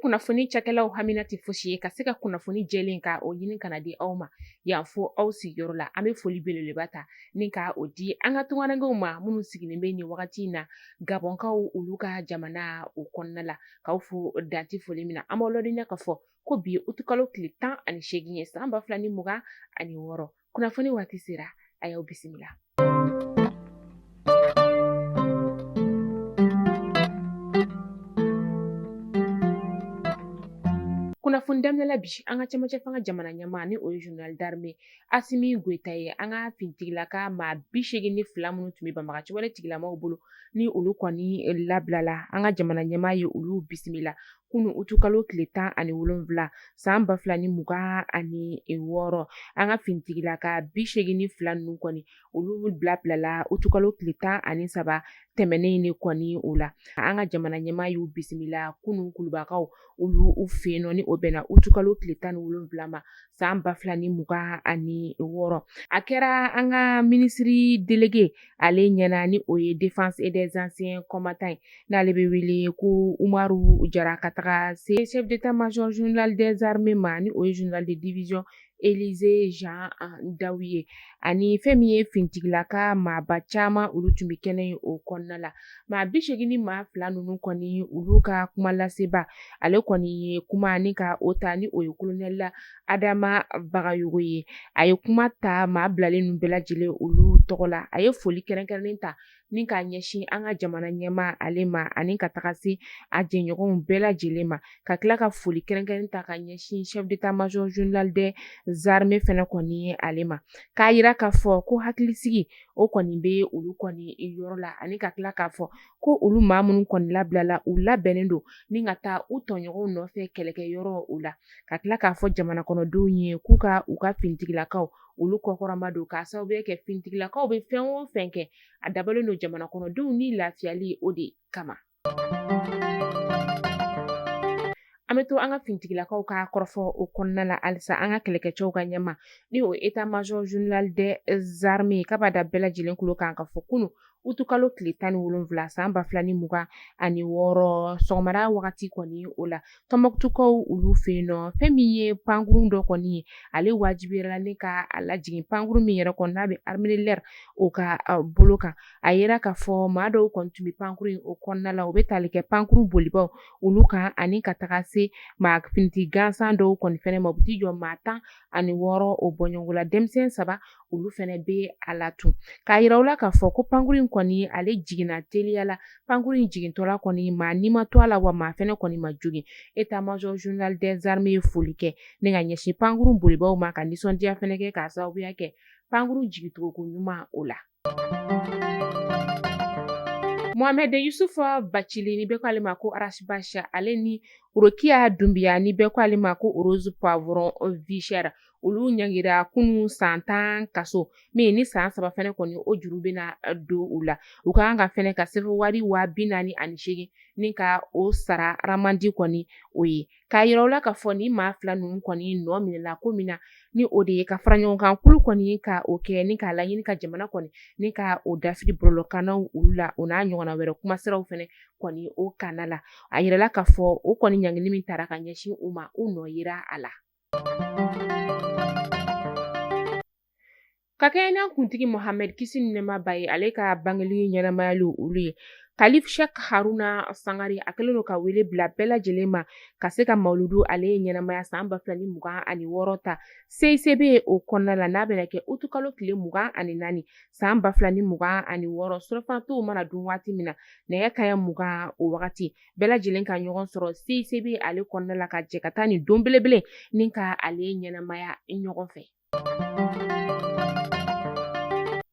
Kunnafoni cakɛlaw hamina tɛ fosi ye ka se ka kunnafoni jɛlen ka o ɲini ka na di aw ma yan fo aw sigiyɔrɔ la. An bɛ foli belebeleba ta ni ka o di an ka tungarankew ma minnu sigilen bɛ nin wagati in na Gabɔnkaw olu ka jamana o kɔnɔna la, k'aw fo dan tɛ foli min na. An b'aw ladɔnniya k'a fɔ ko bi ye utukalo tile 18 ye san 2026. Kunnafoni waati sera, a y'aw bisimila. Kunnafoni daminɛ la bi, an ka cɛmancɛ fanga jamana ɲɛmaa ni o ye général d'armée Asimi Goyita ye, an ka finitigilaka maa 82 minnu tun bɛ banbagaciwale tigilamaw bolo ni olu kɔni labilala, an ka jamana ɲɛmaa ye olu bisimila kunu utukalo tile 17 san 2026. An ka finitigilaka 82 ninnu kɔni olu bilabilala utukalo tile 13 tɛmɛnen de kɔni o la. An ka jamana ɲɛmaa y'u bisimila kunu kulubakaw olu fɛ yen nɔ ni o bɛnna utukalo tile 17 ma san 2026. A kɛra an ka minisiri délégué ale ɲɛna ni o ye défense et des anciens combattants ye, n'ale bɛ wele ko Umaru Jara, ka taga se chef d'état-major général des armées ma ni o ye général de division Élisée Jean Ndaw ye, ani fɛn min ye finitigilaka maaba caman olu tun bɛ kɛnɛ ye o kɔnɔna la. Maa 82 ninnu kɔni olu ka kuma laseba ale kɔni ye kuma ni ka o ta ni o ye colonel Adama Bagayogo ye. A ye kuma ta maa bilalen ninnu bɛɛ lajɛlen olu tɔgɔ la. A ye foli kɛrɛnkɛrɛnnen ta ni k'a ɲɛsin an ka jamana ɲɛmaa ale ma ani ka taga se a jɛɲɔgɔnw bɛɛ lajɛlen ma, ka tila ka foli kɛrɛnkɛrɛn ta ka ɲɛsin chef d'état-major général des armées fɛnɛ kɔni ye ale ma, k'a yira k'a fɔ ko hakilisigi o kɔni bɛ olu kɔni yɔrɔ la, ani ka tila k'a fɔ ko olu maa minnu kɔni labilala u labɛnnen don ni ka taa u tɔɲɔgɔnw nɔfɛ kɛlɛkɛyɔrɔ o la, ka tila k'a fɔ jamana kɔnɔdenw ye k'u ka u ka finitigilakaw olu kɔkɔrɔma don, k'a sababuya kɛ finitigilakaw bɛ fɛn o fɛn kɛ a dabɔlen don jamana kɔnɔdenw ni lafiyali o de kama. An bɛ to an ka finitigilakaw ka kɔrɔfɔ o kɔnɔna la halisa. An ka kɛlɛkɛcɛw ka ɲɛmaa ni o état-major général des armées k'a b'a da bɛɛ lajɛlen tulo kan k'a fɔ kunu utukalo tile 17 san 2026 sɔgɔmada wagati kɔni o la, Tɔnbɔkutukaw olu fɛ yen nɔ, fɛn min ye pankurun dɔ kɔni ye, ale wajibiyara ni ka a lajigin. Pankurun min yɛrɛ kɔni n'a bɛ armée de l'air o ka bolo kan, a yera k'a fɔ maa dɔw kɔni tun bɛ pankurun in o kɔnɔna la, u bɛ tali kɛ pankurun bolibaw olu kan ani ka taga se maa finitigi gansan dɔw kɔni fɛnɛ ma. U bɛ t'i jɔ maa 16 o bɔɲɔgɔnko la, denmisɛn 3 olu fɛnɛ bɛ a la tun. K'a yira u la k'a fɔ ko pankurun in kɔni ale jiginna teliya la. Pankurun in jigintɔla kɔni maa ni ma to a la, wa maa fɛnɛ kɔni ma jogin. État-major général des armées ye foli kɛ ni ka ɲɛsin pankurun bolibaw ma, ka nisɔndiya fɛnɛ kɛ k'a sababuya kɛ pankurun jigincogo ɲuman o la. Mohamed Yusuf Bacili ni bɛɛ ko ale ma ko Ras Bath, ale ni Rokiya Dunbiya ni bɛɛ ko ale ma ko Rose Poivron Vie Chère, olu ɲangira kunun san 10 kaso min ni san 3 fɛnɛ kɔni o juru bɛna don u la. U ka kan ka fɛnɛ ka sefa wari 48,000 ni ka o sara aramandi kɔni o ye. K'a yira u la k'a fɔ ni maa fila ninnu kɔni nɔ minɛla ko min na, ni o de ye ka fara ɲɔgɔn kan kulu kɔni ka o kɛ ni k'a laɲini ka jamana kɔni ni ka o dafiri bɔlɔlɔkannaw olu la, o n'a ɲɔgɔnna wɛrɛ kumasiraw fɛnɛ kɔni o kana la. A yirala k'a fɔ o kɔni ɲangili min tara ka ɲɛsin u ma, u nɔ yera a la. Ka kɛɲɛ n'an kuntigi Mohamɛd kisi ni nɛɛma b'a ye, ale ka bangeli ɲɛnamayali olu ye, Kalif Sheikh Haruna Sangare a kɛlen don ka wele bila bɛɛ lajɛlen ma ka se ka mawuludu ale ye ɲɛnamaya san 2026 ta CICB o kɔnɔna la, n'a bɛna kɛ utukalo tile 24 san 2026, surɔfanatow mana dun waati min na, nɛgɛ kanɲɛ 20 o wagati, bɛɛ lajɛlen ka ɲɔgɔn sɔrɔ CICB ale kɔnɔna la ka jɛ ka taa nin don belebele ni ka ale ɲɛnamaya ɲɔgɔn fɛ.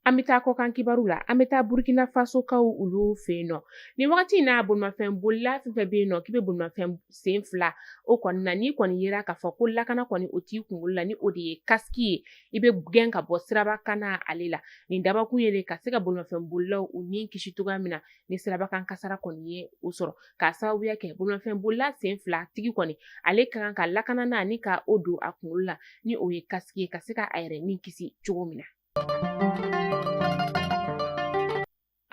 An bɛ taa kɔkan kibaru la. An bɛ taa Burkina Fasokaw olu fɛ yen nɔ. Nin wagati in na, bolimafɛn bolila fɛn fɛn bɛ yen nɔ k'i bɛ bolimafɛn sen fila o kɔni na, n'i kɔni yera k'a fɔ ko lakana kɔni o t'i kunkolo la, ni o de ye kasiki ye, i bɛ gɛn ka bɔ siraba kan ale la. Nin dabakun ye de ka se ka bolimafɛn bolilaw u ni kisi cogoya min na ni sirabakan kasara kɔni ye o sɔrɔ, k'a sababuya kɛ bolimafɛn bolila sen fila tigi kɔni ale ka kan ka lakana na ni ka o don a kunkolo la, ni o ye kasiki ye, ka se ka a yɛrɛ ni kisi cogo min na.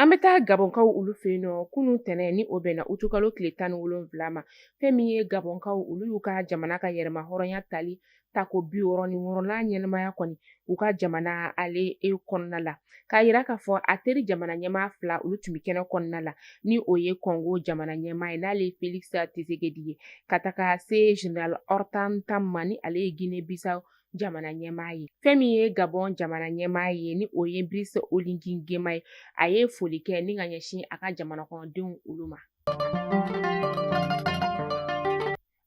An An bɛ taa Gabɔnkaw olu fɛ yen nɔ kunun tɛnɛn ni o bɛnna utukalo tile 17 ma. Fɛn min ye Gabɔnkaw olu y'u ka jamana ka yɛrɛma hɔrɔnya tali tako 66nan ɲɛnamaya kɔni u ka jamana ale e kɔnɔna la, k'a yira k'a fɔ a teri jamana ɲɛmaa fila olu tun bɛ kɛnɛ kɔnɔna la, ni o ye Kɔngo jamana ɲɛmaa ye n'ale ye Felix Tshisekedi ye, ka taga se Général Horta N'Tam ma ni ale ye Guinée Bissau jamana ɲɛmaa ye. Fɛn min ye Gabɔn jamana ɲɛmaa ye ni o ye Brice Oligui Nguema ye, a ye foli kɛ ni ka ɲɛsin a ka jamana kɔnɔdenw olu ma.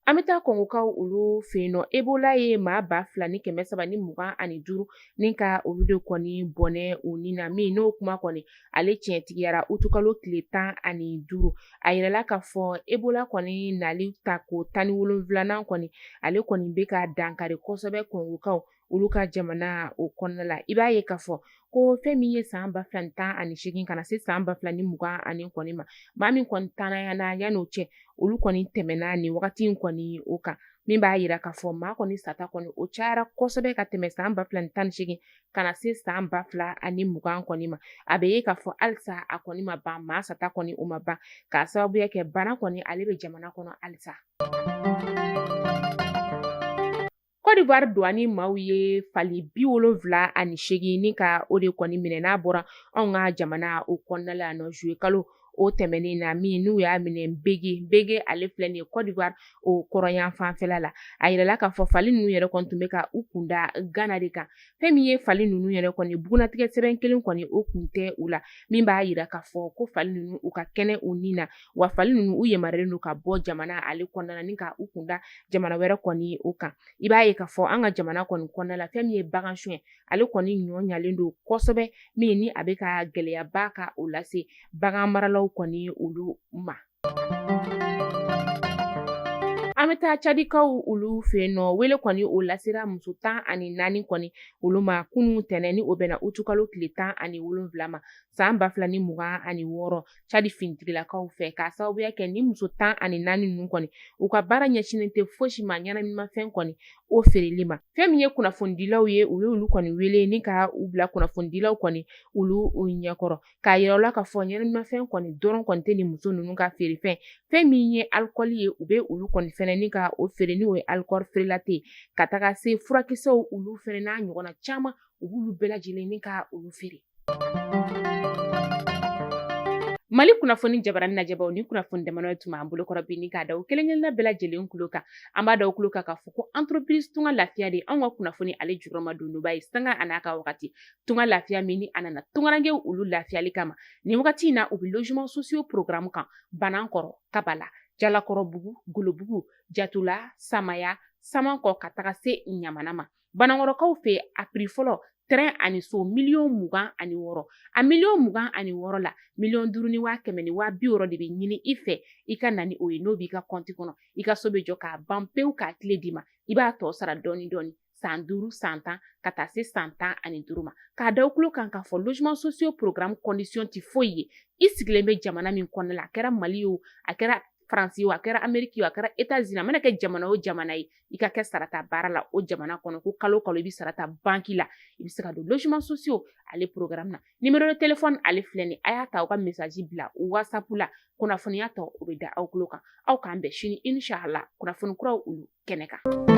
An bɛ taa Kɔngokaw olu fɛ yen nɔ. Ebola ye maa 2325 ni ka olu de kɔni bɔnɛ u ni na, min n'o kuma kɔni ale tiɲɛtigiyara utukalo tile 15. A yirala k'a fɔ Ebola kɔni nali tako 17nan kɔni ale kɔni bɛ ka dankari kosɛbɛ Kɔngokaw olu ka jamana o kɔnɔna la. I b'a ye k'a fɔ ko fɛn min ye san 2018 ka na se san 2020 kɔni ma, maa min kɔni tanayana yan'o cɛ olu kɔni tɛmɛna nin wagati in kɔni o kan, min b'a yira k'a fɔ maa kɔni sata kɔni o cayara kosɛbɛ ka tɛmɛ san 2018 ka na se san 2020 kɔni ma. A bɛ ye k'a fɔ halisa a kɔni ma ban, maa sata kɔni o ma ban, k'a sababuya kɛ bana kɔni ale bɛ jamana kɔnɔ halisa. Côte d'Ivoire douane maaw ye fali 78 ni ka o de kɔni minɛ n'a bɔra anw ka jamana o kɔnɔna la yan nɔ juillet kalo o tɛmɛnen na, min n'u y'a minɛ Bégué. Bégué ale filɛ nin ye Côte d'Ivoire o kɔrɔyan fanfɛla la. A yirala k'a fɔ fali ninnu yɛrɛ kɔni tun bɛ ka u kunda Gana de kan. Fɛn min ye fali ninnu yɛrɛ kɔni bugunnatigɛ sɛbɛn kelen kɔni o kun tɛ u la, min b'a yira k'a fɔ ko fali ninnu u ka kɛnɛ u ni na, wa fali ninnu u yamaruyalen don ka bɔ jamana ale kɔnɔna na ni ka u kunda jamana wɛrɛ kɔni o kan. I b'a ye k'a fɔ an ka jamana kɔni kɔnɔna la, fɛn min ye bagan suɲɛ ale kɔni ɲɔ ɲalen don kosɛbɛ, min ni a bɛ ka gɛlɛyaba ka o lase bagan maralaw kɔni olu ma. An bɛ taa Cadikaw olu fɛ yen nɔ. Wele kɔni o lasera muso 14 kɔni olu ma kunun tɛnɛn ni o bɛnna utukalo tile 17 ma san 2026 Cadi finitigilakaw fɛ, k'a sababuya kɛ ni muso 14 ninnu kɔni u ka baara ɲɛsinnen tɛ fosi ma ɲɛnaminimafɛn kɔni o feereli ma. Fɛn min ye kunnafonidilaw ye, u ye olu kɔni wele ni ka u bila kunnafonidilaw kɔni olu ɲɛkɔrɔ, k'a yira u la k'a fɔ ɲɛnaminimafɛn kɔni dɔrɔn kɔni tɛ nin muso ninnu ka feerefɛn. Fɛn min ye alikɔli ye, u bɛ olu kɔni fɛnɛ ni ka o feere ni o ye alikɔli feerela tɛ, ka taga se furakisɛw olu fɛnɛ n'a ɲɔgɔnna caman, u b'olu bɛɛ lajɛlen ni ka olu feere. Mali kunnafoni jabarani lajɛbaw, ni kunnafoni damadɔ tun b'an bolokɔrɔ bi ni k'a da u kelen kelenna bɛɛ lajɛlen tulo kan. An b'a da u tulo kan k'a fɔ ko entreprise Tunga Lafiya de anw ka kunnafoni ale jukɔrɔma dondoba ye sanga a n'a ka wagati. Tunga Lafiya min ni a nana tungarankew olu lafiyali kama, nin wagati in na u bɛ logement sociaux programme kan Banankɔrɔ, Kabala, Jalakɔrɔbugu, Golobugu, Jatula, Samaya, Samankɔ ka taga se Ɲamana ma. Banankɔrɔkaw fɛ, a prix fɔlɔ terrain ani so miliyɔn 26. A miliyɔn 26 la, 5,160,000 de bɛ ɲini i fɛ i ka na ni o ye. N'o b'i ka kɔnti kɔnɔ, i ka so bɛ jɔ k'a ban pewu k'a tile d'i ma. I b'a tɔ sara dɔɔni dɔɔni san 5, san 10, ka taa se san 15 ma. K'a da tulo kan k'a fɔ logement sociaux programme condition tɛ foyi ye. I sigilen bɛ jamana min kɔnɔna la, a kɛra Mali ye o, a kɛra Faransi o, a kɛra Ameriki o, a kɛra États-Unis, a mana kɛ jamana o jamana ye, i ka kɛ sarata baara la o jamana kɔnɔ, ko kalo kalo i bɛ sarata banki la, i bɛ se ka don logement sociaux ale programme na. Numéro de téléphone ale filɛ nin, a y'a ta aw ka message bila WhatsApp la, kunnafoniya tɔ o bɛ da aw tulo kan. Aw k'an bɛn sini inshallah kunnafoni kuraw olu kɛnɛ kan.